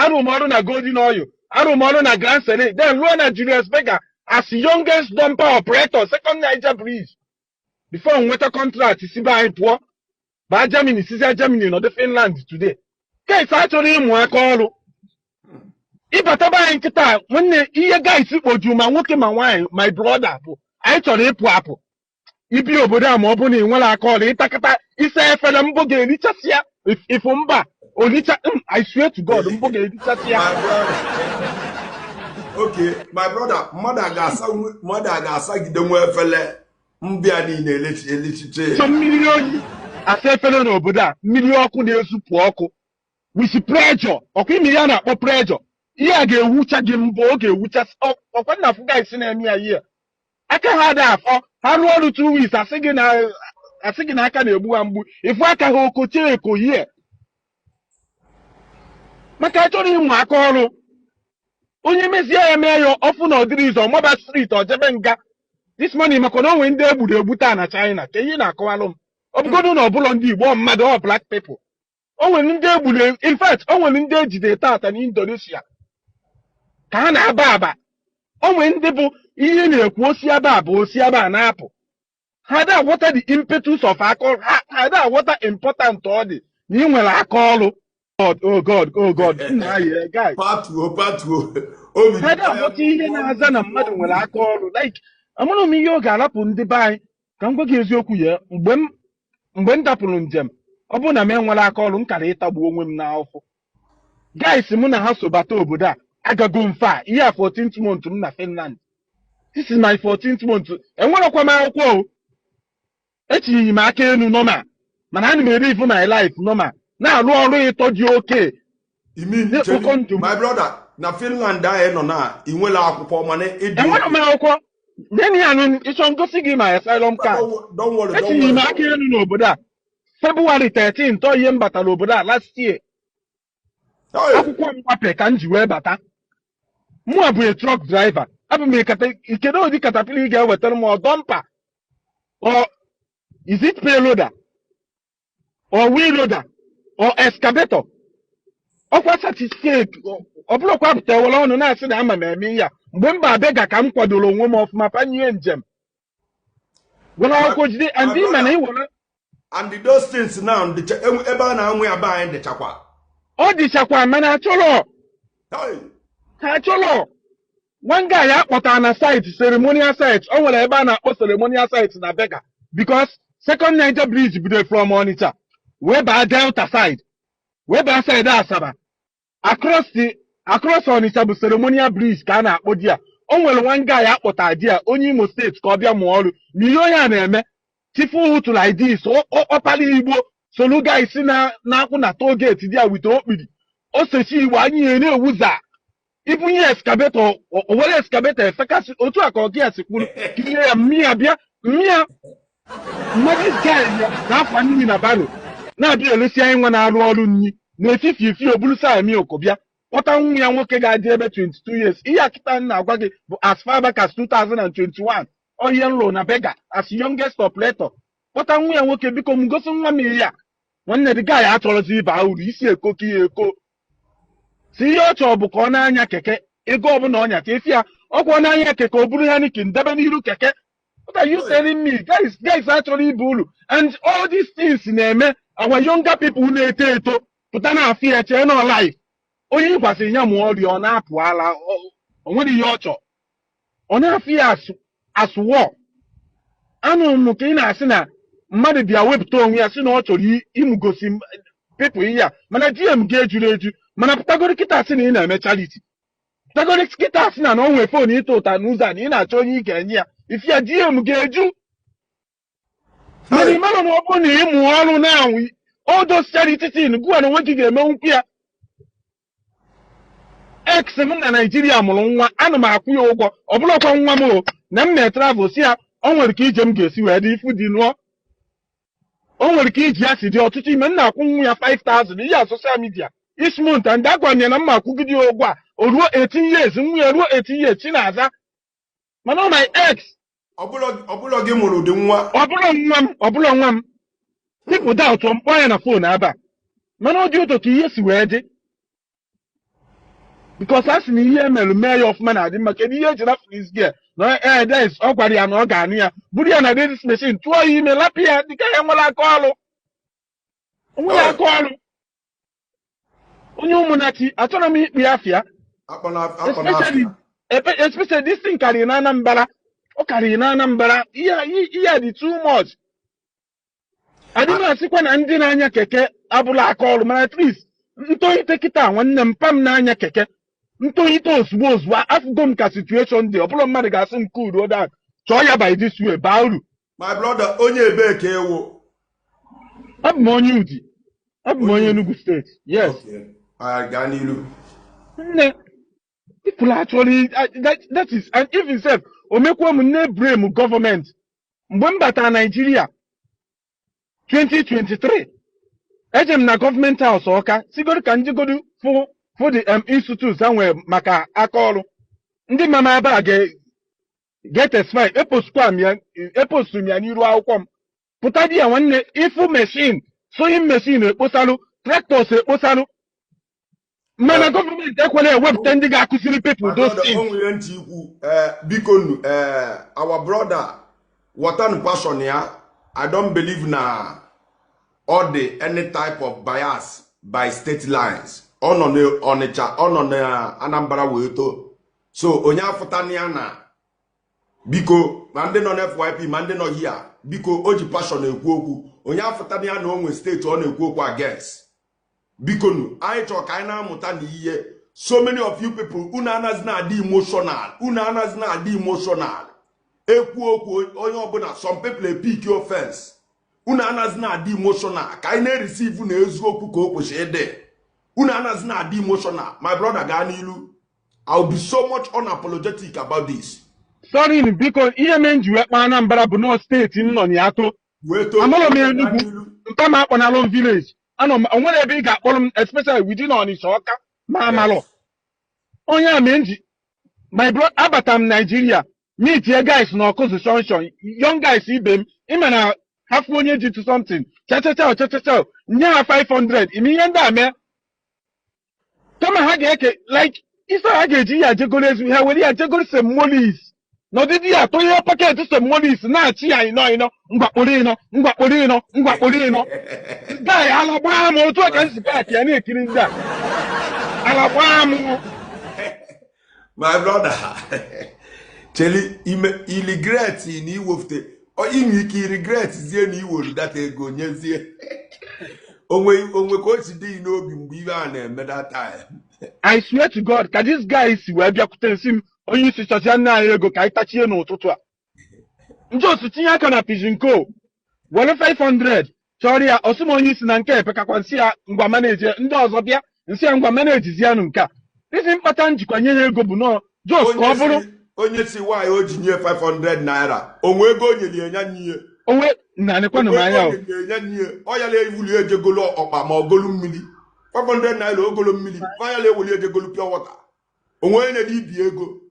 Arụ m ọrụ na Golden Oil, arụ m ọrụ na Grand Sele, then ruo na Julius Berger as youngest dumper operator, Second Niger Bridge, before m nweta contract si be anyị pụọ baa Germany, sizia Germany nọdụ Finland today. Guys achọrọ ịmụ aka ọrụ. Ịbata be anyị nkịta, nwanne, ihe guys kpoju ma nwoke ma nwaanyị, my brother, bụ anyị chọrọ ịpụ apụ. Ibi obodo a, ma ọ bụ na ị nwere aka ọrụ, ịtakata isa efere, mbụ ga-erichasị ya. Ifu mba olicha, I swear to God, mbụ ga-erichasị ya. My brother, okay, my brother, mmadụ a ga-asagide nwa efele mbịa niile elechiche? So mmiri oyi asa efere n'obodo a, mmiri ọkụ na-ezupụ ọkụ with pressure, ọkwa ime ya na-akpọ pressure. Ihe a ga-ewucha gị mbụ, ọ ga-ewucha. Ọkwa nna afụ guys na-eme ya ihe aka ha dị afọ, ha rụọ ọrụ 2 weeks, asị gị na aka na-egbu ha mgbu. Ịfụ aka ha okochie eko hie, maka achọrọ ịmụ aka ọrụ. Onye mezie ya, mee ya ọfụ na ọdịrị izu, ọmaba street, ọjebe nga this morning, maka na o nwere ndị egburu egbu taa na China. Ka ihe na-akọwalụ m, ọ bụgodu na ọbụlọ ndị Igbo, ọ mmadụ, ọ black people, o nwere ndị egburu. In fact, o nwere ndị ejide tata na Indonesia ka ha na-aba aba. O nwere ndị bụ ihe na-ekwu osi aba aba, osi aba a na-apụ. Ha da aghọta the impetus of aka ọrụ. Ha da aghọta important ọ dị na ị nwere aka ọrụ. God, oh God, oh God, nna ya, guy. Patuo, patuo obi. Ha da aghọta ihe na-aza na mmadụ nwere aka ọrụ. Like, amụrụ m ihe ọ ga-arapụ ndị be anyị. Ka m gwa gị eziokwu ya, mgbe m dapụrụ njem, ọ bụrụ na m enwere aka ọrụ, m kara ịtagbu onwe m n'afọ. Guys mụ na ha so bata obodo a agago mfe a ihe a, 14th month m na Finland. This is my 14th month. Enwerekwa m akwụkwọ o, etinyere m aka elu normal, mana ana m e-live my life normal, na-arụ ọrụ ịtọ dị oke. Imi na-ekpokọ ndụ m. My brother, na Finland ahụ ị nọ na ị nwere akwụkwọ, mana ịdị Enwere m akwụkwọ. Nene ya nụ, ịchọ ngosi gị my asylum card. Don't worry, don't Etinyere m worry. aka elu n'obodo a February 13 tọ ihe m batara obodo a last year. Hey, Akwụkwọ mgbape ka m ji wee bata. Mụ bụ a truck driver, abụ m kedu ụdị caterpillar ị ga-ewetara m? Ọ dumper or is it payloader or wheel loader or excavator? Ọkwa certificate ọ bụrụkwa pụta ewere ọnụ na-asị na ama m eme ihe a. Mgbe m ba bega ka m kwadoro onwe m ọfụma, panye njem, were akwụkwọ jide and ị ma na iwere. And those things now ebe a na-anwụ ya be anyị dịchakwa. Ọ dịchakwa, mana achọrọ. Hey, Ha achọrọ. One guy akpọtara na site, ceremonial site. O nwere ebe a na-akpọ ceremonial site na Bega, because Second Niger Bridge bido from Onitsha wee baa Delta side, wee baa side Asaba, across Onitsha bụ ceremonial bridge ka a na-akpọ di ya. O nwere one guy akpọtara di ya, onye Imo Steeti, ka ọ bịa mụọ ọrụ. Ma ihe onye a na-eme, chifu ụtụ like this, ọpara igbo solu guys na na-akwụ na toll gate di ya with okpiri osechi igbo anyị ya na-ewuza ibunye excavator, o were excavator efekasị otu a ka ọgị ya si kwuru ka ihe ya mmịa bịa mmịa mmadụ. Guy na-akwa nri na barrow na-abịa elesi anyị nwa na-arụ ọrụ nri na-efifi efi oburu milk bịa kpọta nwa ya nwoke ga-adị ebe 22 years. Ihe akịta m na-agwa gị bụ as far back as 2021, onye m lụrụ na Bega as youngest operator, kpọta nwa ya nwoke, "Biko m gosi nwa m ihe a." Nwanne, dị guy achọrọzi ịba uru isi eko ka ihe eko si. Ihe ọ chọrọ bụ ka ọ na-anya keke, ego ọbụla ọnya ka efi ya ọkwa ọ na-anya keke, o buru Heineken debe n'iru keke. What are you telling me? Guys, guys achọrọ ibu uru, and all these things na-eme our younger people na-eto eto pụta na afọ ya chee nọ life. Onye ịkwasịrị ya mụọ ọrịa, ọ na-apụ ala, o nwere ihe ọ chọọ, ọ na-afụ ya asụwọ. Anụrụ m ka ị na-asị na mmadụ bịa wepụta onwe ya, sị na ọ chọrọ ịmụgosi people ihe a, mana DM ga-ejuru eju. Mana pụtagoro kịta sị na ị na-eme charity, pụtagoro kịta sị na o nwee phone ịta ụta n'ụzọ a na ị na-achọ onye ị ga-enye ya, ifi ya DM ga-eju. Mana ị mara na ọ bụrụ na ị mụọ ọrụ na all those charity thing, gụwa na onwe gị ga-emenwukwu ya. Ex m na Naijiria mụrụ nwa, ana m akwụ ya ụgwọ. Ọ bụrụkwa nwa m o na m mee travel, si ya o nwere ka ije m ga-esi wee dị ifu dị nụọ, o nwere ka iji ya si dị ọtụtụ ime. M na-akwụ nwa ya 5000 ihe a social media each month, and agwara m ya na m ma akwụgide ya ụgwọ a o ruo 18 years. Nwa ya ruo 18 years, Chinaza, mana ọ my ex. Ọbụlọ gị mụrụ ụdị nwa? Ọ bụrụ nwa m, ọ bụrụ nwa m, people doubt, mkpọ ya na phone aba, mana ọ dị ụtọ ka ihe si wee dị. Because a sị na ihe emerụ mee ya ọfụma na-adị mma. Kedu ihe eji rafu this girl na des? Ọ gwara ya na ọ ga-anụ ya, buru ya na ladies machine, tụọ ya ime, lapụ ya dịka ya nwere aka ọrụ. O nwere aka ọrụ. Onye Ụmụnachi, achọrọ m ikpe ya afịa. Akpọna akpọna. Especially Afịa. Especially this thing karịrị na Anambra, ọ karịrị na Anambra. Ihe a dị too much. Adị m asịkwa na ndị na-anya keke abụla aka ọrụ, mana at least ntolite kịta, nwanne m, pam na-anya keke ntolite ozugbo ozugbo, afụgo m ka situation dị. Ọ bụrụ mmadụ ga-asị m cool down, chọọ ya by this way, baa uru. My brother, onye ebee ka ewu? Abụ m onye Udi, abụ m onye Enugu Steeti, yes. Okay. Alright, gaa n'ilu. Nne, people actually that is, and even sef omekwuo m nne, blame gọọmenti. Mgbe m batara Naijiria 2023, eje m na Government House Ọka, sigodu ka njegodu fụ the institute ha nwere maka aka ọrụ. Ndị mama ebe a ga-etestify. Epostkwa m ya, epostu m ya n'iru akwụkwọ m. Pụta di ya, nwanne, ịfụ machine, sewing machine ekposalụ, tractors ekposalụ, mana gọọmenti ekwela ewepụta ndị ga-akụziri people My those brother, o things. nwere ntị ikwu. Biko nu, our brother watan passion ya, I don't believe na ọ dị any type of bias by state lines. Ọ nọ n'Ọnịcha, ọ nọ na Anambra wee too, so onye afụtana ya na biko, ma ndị nọ na FYP, ma ndị nọ hia, biko, o ji passion ekwu okwu. Onye afụtana ya na o nwe steeti ọ na-ekwu okwu against. Biko nu, anyị chọrọ ka anyị na-amụta na ihe. So many of you people, unu anaghị na-adị emotional, unu anaghị na-adị emotional ekwu okwu. Onye ọbụla, some people e-pick offense. Unu anaghị na-adị emotional ka anyị na-ereceive na eziokwu ka o kwesịrị ịdị. Unu anaghị na-adị emotional. My brother, gaa n'ilu. I'll be so much unapologetic about this. Sorry, biko, ihe mee m ji wee kpaa Anambra bụ nọọ steeti m nọ na ya too. Wee too. Amarọ m Gaa Enugu. n'ilu. Mpa m akpọnalụ m village, anọ m. Onwere ebe ị ga-akpọrọ m, especially within Ọnịcha, Ọka, ma amalụ onye a mee m ji. My bro, abata m Naijiria, meet guys na Ọkụzụ Junction, young guys ibe m. Ịma na ha fụ onye ji to something chachacha chachacha, nye ha 500. Ime ihe ndị a mee, kama ha ga-eke like isi, ha ga-eji ya jegoro ezu, ha were ya jegoro St. Molis n'ọdịdị ya, tụnye packet St. Molis na-achị ya ịnọ ịnọ, ngwakporo ịnọ, ngwakporo ịnọ, ngwakporo ịnọ. Guy, ala gbaa m. Otu a ka m si paakị ya na-ekiri ndị a, ala gbaa m. My brother, cheli ime iregret na iwefute inwe ike iregret zie na iwere data ego nyezie onwe onwe ka o si dị n'obi mgbe ihe a na-eme that time. I swear to God, ka this guy si wee bịakwute nsị m, onye isi chọsịa nna anyị ego ka anyị tachie n'ụtụtụ a, nje otu tinye aka na Pidgin Co were 500 chọrọ ya. Ọsị m, onye isi, na nke epekakwa. Nsị ya, ngwa, manage. Ndị ọzọ bịa, nsị ya, ngwa, managezianụ nke a. Isi mkpata njikwa nye ya ego bụ nọọ just ka ọ bụrụ Onye si nwaanyị o ji nye 500 naira, onwe ego o nyere ya nye. Onwe na nekwanụ m anya o. Onwe nye ọ ya na-ewuli ejegolo ọkpa ma ogolu mmiri 500 naira, ogolo mmiri ọ ya na-ewuli ejegolo pure water. Onwe onye nyere ibi ego,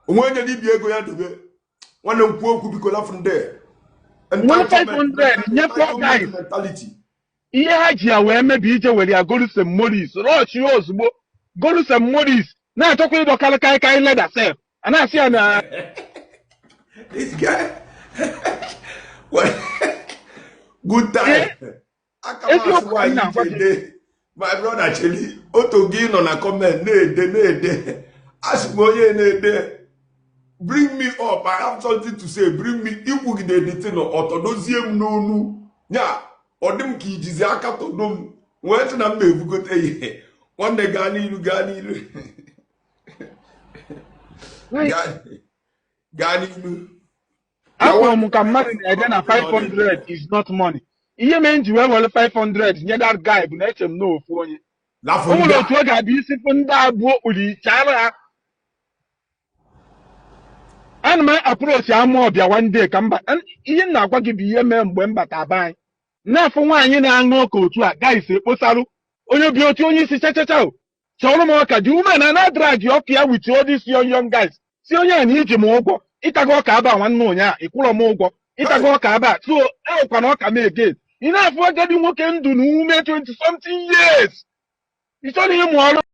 onwe onye nyere ibi ego ya dobe. Nwanne m, kwuo okwu, biko. Lafu ndị Nwere 500 nye four guys. Mentality. Ihe ha ji ya wee mebi ije were ya golu St. Maurice rọchie ozugbo, golu St. Maurice na-achọkwa ịdọkarị kaikai leather sef, a na-asị ya na This guy. Well, good time. Aka m asị Eziokwu nwaanyị na-agwa ije gị. ede. My brother, cheli otu gị nọ na comment na-ede na-ede. Asị m onye na-ede, bring me up, I have something to say. Bring me. Ikwugide the ọtọdozie m n'onu ya, ọ dị m ka ijizi aka tọdo m wee sị na m ma ebugote ihe. Nwanne, gaa n'ilu, gaa n'ilu. Gaa n'ilu. Afọ m ka mmadụ na-ede na 500 is not money. Ihe mere m ji wee were 500 nye that guy bụ na eche m na ofu onye Lafụ o ndị nwere a. otu ọ ga-abịa isi fụ ndị abụọ okpuru chara ha. Ana m approach ama ọbịa one day ka mba. Ihe m na-agwa gị bụ ihe mee mgbe m bata be anyị, na-afụ nwaanyị na-aṅụ ọka otu a, guys ekposarụ onye bi otu onye isi chachacha o chọrọ m ọka dị ume na na drag ọka ya with all these young young guys. Si onye a na iji m ụgwọ ịtago ọka aba nwanne ụnyaa, ịkwụrọ m ụgwọ ịtago ọka aba, so ewekwana ọka m again. Ị na-afụ agadi nwoke ndụ na ume 20 something years, ị chọrọ ịmụ ọrụ.